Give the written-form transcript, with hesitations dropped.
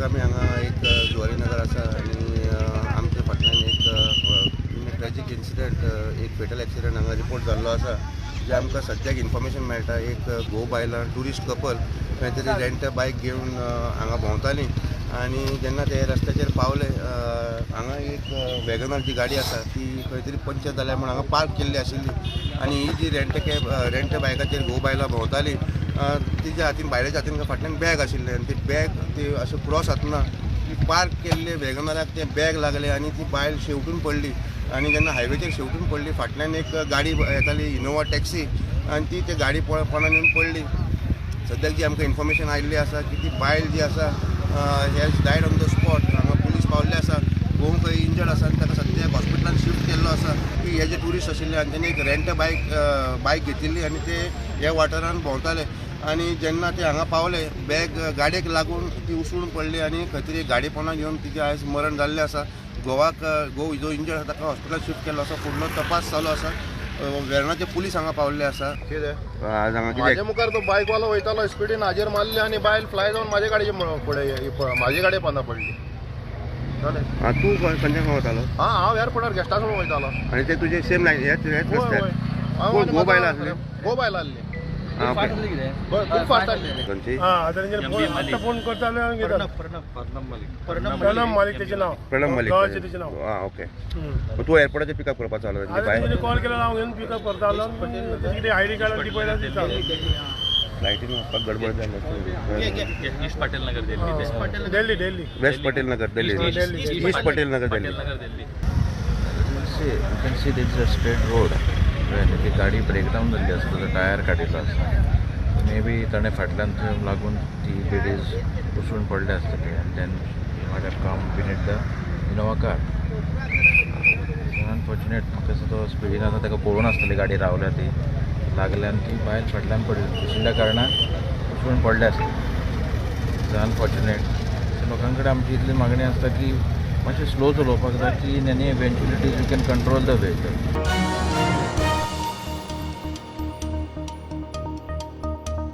सद्याक आमी हांगा एक जुवारी नगर आसा आनी आमच्या फाटल्यान एक ट्रॅजीक इन्सिडंट, एक फेटल एक्सिडंट हांगा रिपोर्ट जाल्लो आसा. जे आमकां सद्याक इन्फॉर्मेशन मेळटा, एक घोव बायलां ट्युरिस्ट कपल खंय तरी रेंट बायक घेवन हांगा भोंवतालीं आनी जेन्ना ते रस्त्याचेर पावले, हांगा एक वॅगनर जी गाडी आसा ती खंय तरी पंक्चर जाल्या म्हूण हांगा पार्क केल्ली आशिल्ली आनी ही जी रेंट कॅब, रेंट बायकाचेर घोव बायलां भोंवतालीं, तिच्या हातीन, बायलेच्या हातीन फाटल्यान बॅग आशिल्लें आनी ती बॅग ती अशें क्रॉस जातना ती पार्क केल्ले वॅगनराक तें बॅग लागलें आनी ती बायल शेवटून पडली. आनी जेन्ना हायवेचेर शेवटून पडली, फाटल्यान एक गाडी येताली, इनोवा टॅक्सी, आनी ती ते गाडी पोंदा येवन पडली. सद्याक जी आमकां इन्फॉर्मेशन आयिल्ली आसा की ती बायल जी आसा has died on the spot. हांगा पुलीस पावल्ले आसा. घोव खंय इंजर्ड आसा आनी ताका सद्याक हॉस्पिटलान शिफ्ट केल्लो आसा. की हे जे ट्युरिस्ट आशिल्ले आनी तेणी एक रेंट बायक बायक घेतिल्ली आनी ते ह्या वाठारान भोंवताले आनी जेन्ना ते हांगा पावले, बॅग गाडयेक लागून ती उसळून पडली आनी खंय तरी गाडी पोंदा घेवन तिचें आयज मरण जाल्लें आसा. घोवाक, घोव जो इंजर्ड आसा ताका हॉस्पिटलान शिफ्ट केल्लो आसा. फुडलो तपास चालू आसा. वेर्णाचे पुलीस हांगा पावल्ले आसा. कितें? आज हांगा माझ्या कितें? मुखार तो बायकवालो वयतालो स्पिडीन, हाजेर मारली आनी बायल फ्लाय जावन माझ्या गाडये फुडें, माझी गाडी पोंदा पडली. जालें. आं, तूं खंयच्यान वतालो? हा, हांव एअरपोर्टार गेस्टा सोडून वयतालो. आनी ते तुजे सेम लायन ह्याच ह्याच वय. रस्त्यार? वय, हांव कोण आनी घोव बायल म्हाका- आसली? घोव बायल आसली. आं, ओके. खूब फास्ट आसली. खंयची? हा, आता तेंचे फोन, आत्तां फोन करता जाल्यार घेता. प्रणब मालिक तेचें नांव. प्रणब मलिक. गांवाचें तेचें नांव. आं, ओके. मग तूं एअरपोर्टाचेर पिकअप करपाचो आसलो तेंचे आतां बाय? तुमी कॉल केल्यार हांव घेवन पिकअप करता. कितें आयडी कार्ड ती पळयल्यार दिता. लायटीन वचपाक गडबड जाली. East Patel Nagar, Delhi. Delhi, Delhi. West Patel Nagar, Delhi. Delhi. East Patel Nagar, Delhi. Patel Nagar, Delhi. You can see this a straight road. ती गाडी ब्रेकडावन जाल्ली आसा, ताजो टायर काडिल्लो आसा. मे बी ताणें फाटल्यान थंय लागून ती लेडीज उसळून पडल्या आसतली आनी then might have come beneath the Innova car. Unfortunate. म्हाका दिसता तो स्पिडीन आसा, ताका पळोवन आसतली गाडी रावल्या ती, लागल्या आनी ती बायल फाटल्यान पडली आशिल्ल्या कारणान उसळून पडल्या आसतली. It's unfortunate. लोकां कडेन आमची इतली मागणी आसता की मातशें स्लो चलोवपाक जाय की in any eventualities you can control the vehicle.